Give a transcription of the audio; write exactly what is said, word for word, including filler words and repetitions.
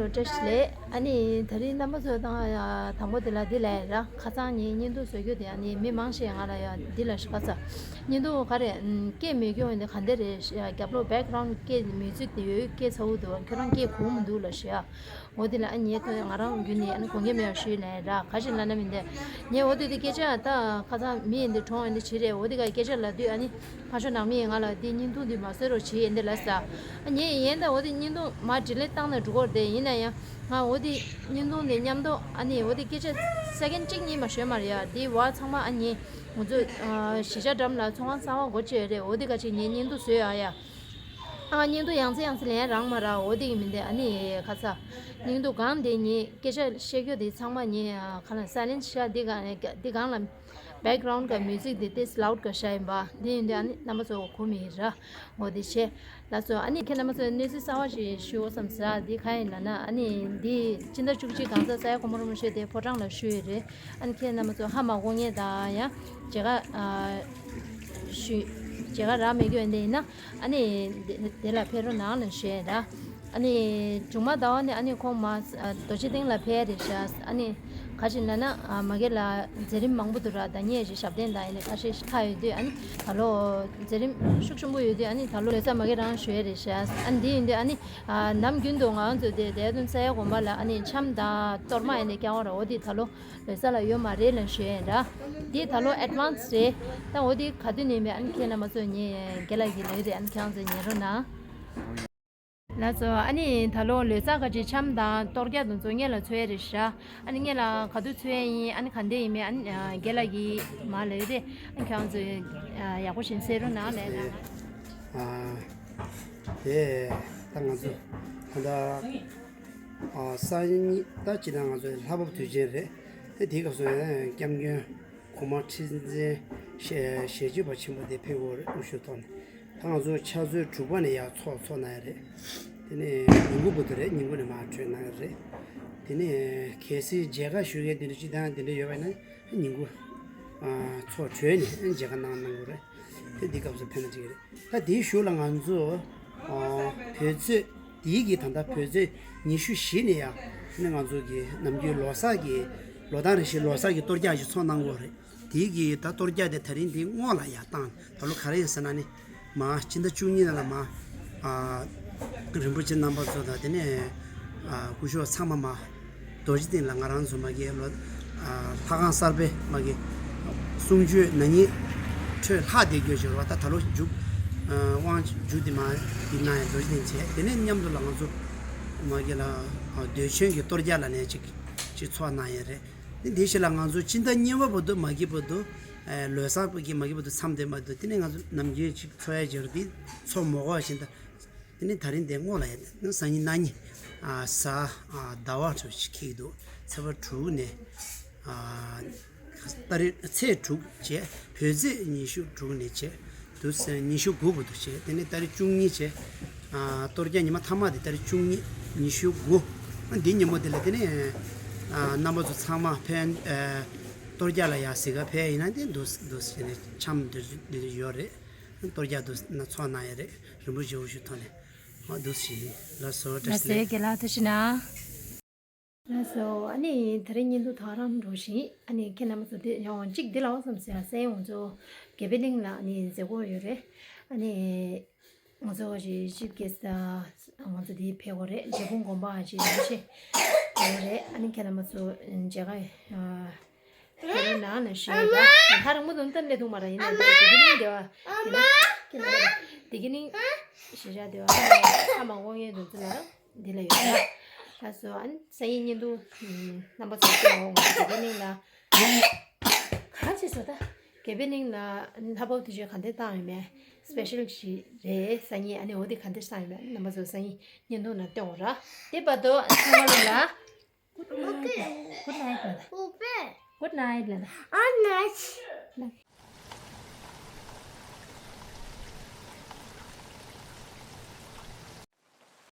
བཀྲ་ཤིས་བདེ་ལེགས། ཨ་ནི་དེ་རིང་རྣམ་པ་ཚོ་དང་ཡ་དང་པོ་དེ་ལ་འདི་ལས་ར་ཁ་སང་ངས་བརྙན་ཐུང་བཟོ་རྒྱུ་དེ་ཨ་ནི་མི་མང་ཞིག་ང་ལ་ཡ་འདི་ལ་ཤི་ཁ་ཚ་བརྙན་ཐུང་ག་རེ་སྐད་མི་སྐྱོ་འདི་ག་འདི་རེད་ཤི་ཡ། རྒྱབ་ལོགས་background་སྐད་མིའུ་ཛིག་དེ་ཡོད་སྐད་ཚ་བོ་འདུག་ཁྱོད་རང་སྐད་གོ་མི་འདུག་ལ་ཤི་ཡ། འོ་དེ་ལ་ཨ་ངས་ཐོན་ང་རང་རྒྱུན་ནས་ཨ་ནི་དགོངས་འགལ་མེད་པ་ཞུས་ལན་ར་ག་ཞིག་ལ་ན་མི་འདི་ངས་འོ་དེ་དེ་སྐད་ཆ་ད་ཁ་སང་མི་ཡིན་འདི་གྲོངས་ཡིན་འདི་བྱེད་རེད། འོ་དེ་ག་སྐད་ཆ་ལ་དུས་ཨ་ནི། ཕ་ཤོ་ནང་མི་ཡིན་ང་ལ་འདི་བརྙན་ཐུང་འདི་མ་བཟོས་རོགས་བྱེད་ཡིན་འདི་ལ་ཟ། ཨ་ངས་ཡིན་ད་འོ་དེ་བརྙན་ཐུང་མ་ཌི་ལེ་བཏང་ནས་འགྲོ་གོ་དེ་ཡིན་ན་ཡང་ང་འོ་དེ་བརྙན་ཐུང་འདི་མཉམ་དུ་ཨ་ནི་འོ་དེ་སྐད་ཆ་སེ་ཀེན་གཅིག་གཉིས་མ་ཤོད་མ་རེད་ཡ། འདི་བ་ཚང་མ་ཨ་ནི་ང་ཚོ་གཞིས་ཆགས་འགྲམ་ལ་ཚོང་ཁང་གསར་བ་སྒོ་ཕྱེ་རེད། འོ་དེ་ག་ཅིག་ངས་བརྙན་ཐུང་བཟོས་ཡ་ཡ། ཨ་བརྙན་ཐུང་ཡང་སེ་ཡང་སེ་ལན་རང་མ་ར་འོ་དེ་གི་མི་འདི་ཨ་ནི་ཁ་ཚ་བརྙན་ཐུང་གང་དེ་ངས་སྐད་ཆ་བཤད་རྒྱུ་དེ་ཚང་མ་ངས་ཁ་ལ་སའི་ལེན་ཤ་འདི་ག་འདི་གང་ལ། background་ག་music་དེ་ཏེ་loud་ག་ཤ་ཡིན་པ་འདི་ཡིན་དུས་ཨ་ནི་རྣམ་པ་ཚོ་གོ་མི་ཡིན་ར། འོ་དེ་བྱས་ལ་སོ་ཨ་ནི་ཁྱེད་རྣམ་པ་ཚོ་གནས་ཚུལ་གསར་བ་ཞིག་ཞུ་བསམ་ཟ་འདི་ག་ཡིན་ལ་ན་ཨ་ནི་འདི་སྤྱི་ཟླ་བཅུ་གཅིག་གང་ཟག་ས་ཡ་གོང་མ་རིན་པོ་ཆེ་དེ་ཕོ་བྲང་ལ་བཞུགས་ཡོད་རེད། ཨ་ནི་ཁྱེད་རྣམ་པ་ཚོ་ཧ་མ་གོ་ངེས་ད་ཡང་མཇལ་ཁ་ཞུ་མཇལ་ཁ་རག་མེད་རྒྱུ་ཡོད་འདི་ཡིན་ན་ཨ་ནི་དེ་ལ་ཕེབས་རོགས་གནང་ལ་ཞུ་ཡ་ར། ཨ་ནི་མཇུག་མ་ཟླ་བ་ནི་ཨ་ནི་ཁོང་མ་རྡོ་རྗེ་གདན་ལ་ཕེབས་རེད་ཤག་ཨ་ནི་ག་ཅི་ན་ན་མ་གི་ལ་མཛད་རིམ་མང་པོ་འདུག་ར། ད་ཉེ་ཞིག་ཞབས་བརྟན་དང་ཡིན་ནི་ཁ་ཤས་ཤིག་ཁ་ཡོད་དུས་ཨ་ནི་ད་ལོ་མཛད་རིམ་ཤུགས་ཆེན་པོ་ཡོད་དུས་ཨ་ནི་ད་ལོ་ལོ་གསར་མ་གི་རང་ཞུ་ཡ་རེད་ཤག་ཨ་ནི་འདི་ཡིན་དུས་ཨ་ནི་ནམ་རྒྱུན་དུ་ང་ཚོ་དེ་དེ་དོན་ས་ཡ་དགོན་པ་ལ་ཨ་ནི་འཆམ་དང་གཏོར་མ་ཡིན་ནི་རྐྱང་བ་ར། འོ་དེ་ད་ལོ་ལོ་གསར་ལ་ཡོད་མ་རེད་ལ་ཞུ་ཡ་ར། འདི་ད་ལོ་advance་རེད། ད་འོ་དེ་ག་དུས་ནས་མེད་ཨ་ནི་ཁྱེད་རྣམ་པ་ཚོ་ངས་རྒན་ལགས་ཀྱི་ལག་རེད། ཨ་ནི་ཁྱེད་རང་ཚོ་ཉན་རོགས་གནང་། ལགས་སོ། ཨ་ནི་ད་ལོ་ལོ་གསར་ག་ཅིག་འཆམ་དང་གཏོར་རྒྱག་དང་ཚོ་ངེད་ལ་འཚོལ་ཡ་རེད་ཤག་ཨ་ནི་ངེད་ལ་ག་དུས་འཚོལ་ཡ་ཡིན་ཨ་ནི་ག་འདྲ་ཡིན་མིན་ཨ་ནི་རྒན་ལགས་ཀྱིས་མར་ལབ་ཡོད་རེད། ཨ་ནི་ཁྱེད་རང་ཚོས་ཡག་པོ་ཞིག་གསན་རོགས་གནང་ལབ་ན། ཨ། དེ་ད་ང་ཚོ་ད་ལྟ་ཨ་སང་ཉིན་ད་སྤྱིར་བཏང་ང་ཚོ་ལྷ་བབས་དུས་ཆེན་རེད། དེ་དེའི་སྐབས་སུ་སྐྱབས་མགོན་གོང་མ་ཁྲི་འཛིན་ཞལ་ཞལ་བརྗོད་པ་ཆེན་པོ་དེ་ཕེབས་ཡོད་རེད། དབུ་བཞུགས་ཐོག་ནས་ད་ང་ཚོ་ཕྱག་ཚོད་དྲུག་པ་ནས་ཡར་ཚོགས་ཚོགས་གནང་ཡ་རེད། དེ་ནས་ཉིན་གུང་བར་དུ་རེད། ཉིན་གུང་ནས་མར་གྲོལ་གནང་ཡ་རེད། དེ་ནས་གལ་སྲིད་མཇལ་ཁ་ཞུ་མཁན་དེ་འདྲ་སྤྱིར་བཏང་དེ་འདྲ་ཡོད་པ་ཡིན་ན་ཉིན་གུང་ཨ་ཚོགས་གྲོལ་ནས་མཇལ་ཁ་གནང་གནང་དགོས་རེད། དེ་འདི་སྐབས་སུ་ཕེབས་ན་འགྲིག་གི་རེད། ད་དེའི་གཞུག་ལ་ང་ཚོ་ཨ་བོད་ཚེས་དེའི་གི་ད་ལྟ་བོད་ཚེས་ཉི་ཤུ་བཞི་ནས་ཡ་ནི་ང་ཚོ་གི་ནམ་རྒྱུན་ལོ་གསར་གི་ལོ་ཟླ་རེ་བཞིན་ལོ་གསར་གི་གཏོར་རྒྱག་ཅིག་ཚོགས་གནང་དགོས་རེད། དེའི་གི་ད་གཏོར་རྒྱག་དེ་ད་རིང་འདི་སྔོན་ལ་ཡ་བཏང་ད་ལོ་ག་རེ་ཡིན་ཟེར་ན་ནི་མ་སྤྱི་ཟླ་བཅུ་གཉིས་ནང་ལ་མ་ཨ་རིན་པོ་ཆེ་རྣམ་པ་ཚོ་དང་དེ་ནས་ཨ་སྐུ་ཞབས་ཚང་མ་མ། རྡོ་རྗེ་གདན་ལ་ང་རང་ཚོ་མ་གི་ལོ་ཨ་ལྷ་ཁང་གསར་པའི་མ་གི་གསུང་ཆོས་ན་ནིང་འཕྲོས་ལྷག་བསྡད་རྒྱུ་ཞིག་རེད་བ། ད་ད་ལོ་མཇུག་ཨ་དབང་མཇུག་དེ་མ་དེ་གནང་ཡ་རྡོ་རྗེ་གདན་བྱས། དེ་ནས་མཉམ་དུ་ལ་ང་ཚོ་མ་གི་ལ་ཨ་འདོད་ཆེན་གྱི་གཏོར་རྒྱག་ལ་ནས་ཅིག་ཅིག་ཚོགས་གནང་ཡ་རེད། དེ་འདི་ཞིག་ལ་ང་ཚོ་སྤྱི་ཟླ་གཉིས་པ་བར་དུ་མ་གི་བར་དུ་ཨ་ལོ་གསར་བར་གི་མ་གི་བར་དུ་མཚམས་དེ་མ་དུ་དེ་ནས་ང་ཚོ་ནམ་རྒྱུན་ཅིག་ཚོགས་ཡ་ཅིག་རེད། དེ་ཚོགས་མ་དགོས་པ་བཞིན་དུ། དེ་ནས་ད་རིང་དེ་སྔོན་ལ་ཡ་སང་ཉིན་གནངས་ཉིན་ཨ་གཟའ་ཨ་ཟླ་བ་ཚོ་ཞིག་འཁེལ་གྱི་འདུག་ཚེས་པ་དྲུག་ནས་ཨ་ཏ་རིག་ཚེས་དྲུག་བྱས། བོད་ཚེས་ཉི་ཤུ་དྲུག་ནས་བྱས་དུ་ཉི་ཤུ་དགུ་བར་དུ་བྱས། དེ་ནས་ཏ་རིག་བཅུ་གཉིས་བྱས། ཨ་གཏོར་རྒྱག་ཉི་མ་མཐའ་མ་དེ་ཏ་རིག་བཅུ་གཉིས་ཉི་ཤུ་དགུ་འདི་ཉིན་མོ་དེ་ལ་དེ་ནས་ཨ་རྣམ་པ་ཚོ་ཚང་མ་ཕན་ཨ་གཏོར་རྒྱག་ལ་ཡ་གཟིགས་ག་ཕན་ཡིན་ན་དེ་འདུག་འདུག་ཟེར་ནས་འཆམ་འདི་འདི་ཡོད་རེད། གཏོར་རྒྱག་འདུག་ན་ཚོགས་གནང་ཡ་རེད། རིན་པོ་ཆེ་དབུ་བཞུགས་ཐོག་ནས་མ་འདུག་ཞིག་ལ་སོ་བཀྲ་ཤིས་བདེ་ལེགས། རྒན་ལགས་ཐུགས་རྗེ་གནང་། ལགས་སོ། ཨ་ནི་དེ་རིང་བརྙན་ཐུང་ད་ག་རང་འགྲོ་བཞིན་ཨ་ནི་ཁྱེད་རྣམ་པ་ཚོ་དེ་ཡང་གཅིག་འདི་ལ་འོ་བསམ་ཟེར་ཡ་སེ་ང་ཚོ་དགེ་འཕེལ་གླིང་ལ་ཨ་ནི་མཛད་སྒོ་ཡོད་རེད། ཨ་ནི་ང་ཚོ་ཅིག་ཅིག་གེ་ས་ང་ཚོ་དེ་ཕེབས་དགོས་རེད། རྒྱལ་སྤུངས་དགོན་པ་ཅིག་ཡོད་ཆེ་ཡོད་རེད། ཨ་ནི་ཁྱེད་རྣམ་པ་ཚོ་མཇལ་ཁ་ཨ། དེ་རིང་ནང་ནས་ཞུས་ཡོད་པ། ད་རང་མོ་དོན་དམ་ལས་ཐུག་མ་ར་ཡིན་ན་དེ་དེ་གི་ནིང་དེ་བ་དེ་ན་ཁྱེད་ན་དེ་གི་ནིང་ཞེ་བྱ་དེ་བ་ཨ་མ་དབང་ཡོད་དོན་ཚུལ་ལ་རང་འདི་ལ་ཡོད་ལ། ད་སོ་ཨ་ནི་སང་ཉིན་བརྙན་ཐུང་རྣམ་པ་ཚོ་སྐྱོང་འོང་དེ་གི་ནིང་ལ་ག་ཅི་སོ་ད་དགེ་འཕེལ་གླིང་ལ་ལྷ་བབས་དུས་ཆེན་ག་འདྲ་བཏང་ཡོད་མེད་སི་པེ་ཤལ་ཞིག་རེད། སང་ཉིན་ཨ་ནི་འོ་དེ་ག་འདྲ་བཏང་ཡོད་མེད་རྣམ་པ་ཚོ་སང་ཉིན་བརྙན་ཐུང་ནང་སྟོན་འོང་ར། དེ་བར་དུ་ཚང་མ་ལ་ལ། Good night, brother. Good night, brother.